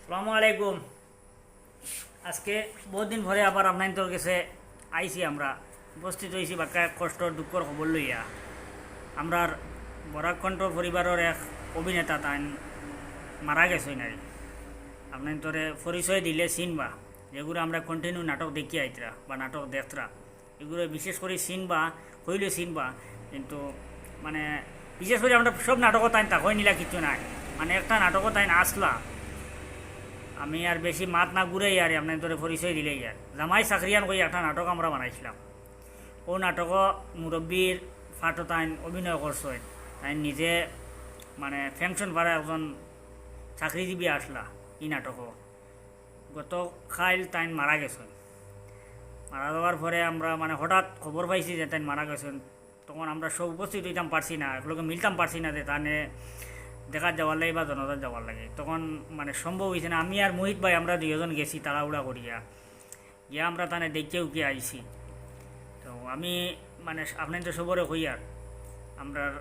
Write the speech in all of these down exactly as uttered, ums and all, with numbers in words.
আসসালামু আলাইকুম। আজকে বহুত দিন পরে আবার আপনাইন্তর গেছে আইছি আমরা, উপস্থিত অইছি বাক্কা কষ্ট দুঃখর খবর লইয়া। আমরার বরাক কণ্ঠ পরিবারর এক অভিনেতা তাইন মারা গেছইন আর কি। আপনাইন্তরে পরিচয় দিলে চিনবা, যেগুরে আমরা continue নাটক দেখিয়া আইতরা বা নাটক দেখতরা, এগুরে বিশেষ করি চিনবা, কইলে চিনবা, কিন্তু মানে বিশেষ করি আমরা সব নাটকো তাইন থাকইন ইলা কিচ্ছু নাই। মানে একটা নাটকো তাইন আছলা, আমি আর বেশি মাত না ঘুরাই আর আপনাইন্তরে পরিচয় দিলেই আর। জামাই চাকরিয়ান কই একটা নাটক আমরা বানাইছলাম, অউ নাটকো মুরব্বির পাঠো তাইন অভিনয় করছইন। তাইন নিজে মানে পেনশন পারা একজন চাকরিজীবী আছলা ই নাটকো। গত কাইল তাইন মারা গেছইন। মারা যাওয়ার পরে আমরা মানে হঠাৎ খবর পাইছি যে তাইন মারা গেছইন। তখন আমরা সব উপস্থিত অইতাম পারছি না, একলগে মিলতাম পারছি না যে তানে দেখাত যাওয়ার লাগি বা জানাজাত যাওয়ার লাগি। তখন মানে সম্ভব অইছে না। আমি আর মোহিত ভাই আমরা দুইজন গেছি তাড়াহুড়া করিয়া, গিয়া আমরা তানে দেখিয়া উকিয়া আইছি। তো আমি মানে আপনাইন্তর সবরে কইয়ার, আমরার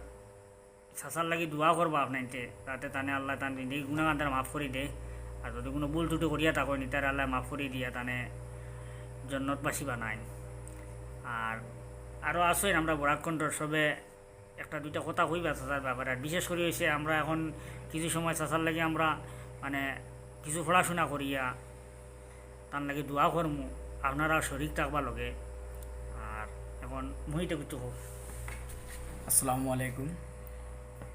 চাচার লাগি দোয়া করবা আপনাইন্তে, যাতে তানে আল্লায় তান জিন্দেগি গুনাগান তান মাফ করি দে। আর যদি কুনু ভুল ত্রুটি করিয়া থাকইন, ইতারে আল্লায় মাফ করি দিয়া তানে জন্নতবাসী বানাইন। আর আরও আছইন আমরা বরাক কণ্ঠর সবে একটা দুইটা কথা কইবা চাচার ব্যাপারে। আর বিশেষ করি অইছে আমরা এখন কিছু সময় চাচার লাগি আমরা মানে কিছু পড়াশুনা করিয়া তান লাগি দোয়া করমু, আপনারা শরিক থাকবা লগে। আর এখন মোহিতে কিছু কউক। আসসালামু আলাইকুম।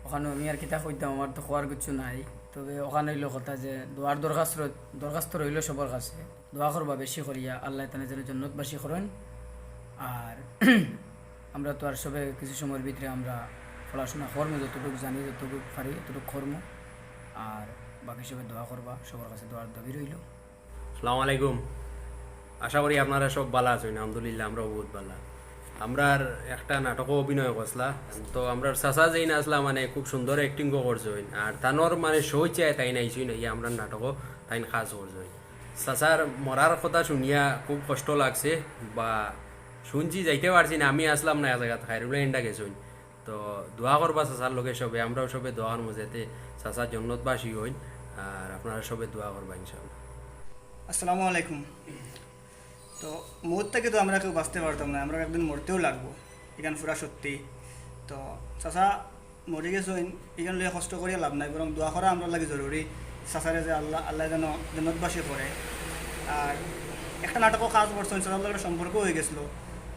অখানো আমি আর কিতা কইতাম, আমার তো কওয়ার কিচ্ছু নাই। তবে অখানো অইলো কথা যে দোয়ার দরখাস্ত র-, দরখাস্ত রইলো সবর কাছে। দোয়া করবা বেশি করিয়া, আল্লায় তানে যেন জন্নতবাসী করইন। আর আমরা তো আর সবে কিছু সময়র ভিতরে আমরা পড়াশুনা করমু, যতটুক জানি, যতটুক পারি, ততটুক করমু। আর বাকি সবে দোয়া করবা, সবর কাছে দোয়ার দাবি রইলো। আসসালামু আলাইকুম। আশা করি আপনারা সব ভালা আছইন। আলহামদুলিল্লাহ, আমরাও বউত ভালা। আমরার একটা নাটকো অভিনয় করছলা, তো আমরার চাচা যেইন আছলা মানে খুব সুন্দর acting ও করছইন, আর তানর মানে স্বইচ্ছায় তাইন আইছইন, আইয়া আমরার নাটকো তাইন কাজ করছইন। চাচার মরার কথা শুনিয়া খুব কষ্ট লাগছে, বা শুনছি, যাইতে পারছি না, আমি আছলাম না এক জাগাত, খায়রুল্লাহ ইন্ডা গেছইন। তো দোয়া করবা চাচার লগে সবে, আমরাও সবে দোয়া করমু যাতে চাচা জন্নতবাসী অইন, আর আপনারা সবে দোয়া করবা ইনশাআল্লাহ। আসসালামু আলাইকুম। তো মউত থাকি তো আমরা কেউ বাঁচতে পারতাম না, আমরা একদিন মরতেও লাগবো, ইখান পুরা সত্যি। তো চাচা মরি গেছইন, ইখান লইয়া কষ্ট করিয়া লাভ নাই, বরং দোয়া করা আমরার লাগি জরুরি। চাচারে যে আল্লাহ, আল্লায় যেন জন্নতবাসী করে। আর একটা নাটকো কাজ করছইন, চাচার লগে একটা সম্পর্ক অইগেছলো।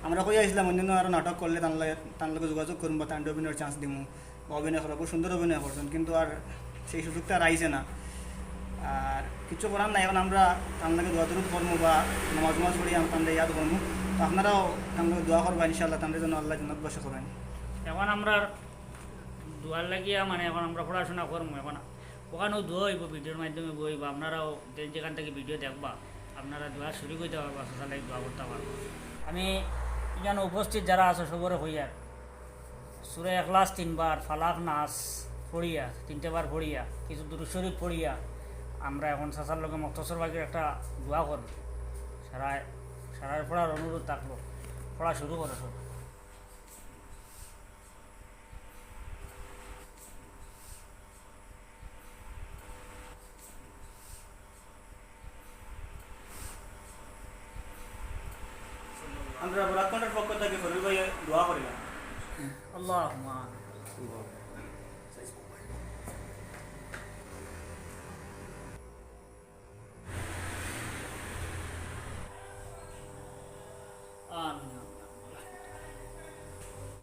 আমরা কইয়া আইছলাম অন্যান্য আরও নাটক করলে তান লগে, তান লগে যোগাযোগ করমু বা তানরে অভিনয়র chance দিমু। অভিনয় করা, খুব সুন্দর অভিনয় করছইন, কিন্তু আর সেই সুযোগটা আর আইছে না। আর কিচ্ছু করার নাই, এখন আমরা তান লাগি দোয়া দরুদ করমু বা নামাজ নামাজ পড়ি আমরা তানরে ইয়াদ করমু। তো আপনারাও তান লাগি দোয়া করবা ইনশাআল্লাহ, তানরে যেন আল্লায় জন্নতবাসী করেন। এখন আমরা দোয়ার লাগিয়া মানে এখন আমরা পড়াশুনা করমু, এখন অখানও দোয়া অইবো, video-র মাধ্যমে অইবো, আপনারাও যে যেখান থাকি video দেখবা, আপনারা দোয়া শরিক অইতা পারবা, চাচার লাগি দোয়া করতা পারবা। আমি ইখানো উপস্থিত যারা আছো সবরে কইয়ার, সূরা ইখলাস তিনবার, ফালাক নাস পড়িয়া, তিনটা বার পড়িয়া, কিছু দুরূদ শরিফ পড়িয়া, আমরা এখন চাচার লগে মখতসর বাগির একটা দোয়া করমু। সারায়, সারায় পড়ার অনুরোধ থাকলো, পড়া শুরু করো সব। আমরা বরাক কণ্ঠর পক্ষ থাকি খলিল ভাইয়ে দোয়া করিলাম। আল্লাহুম্মা আমিন।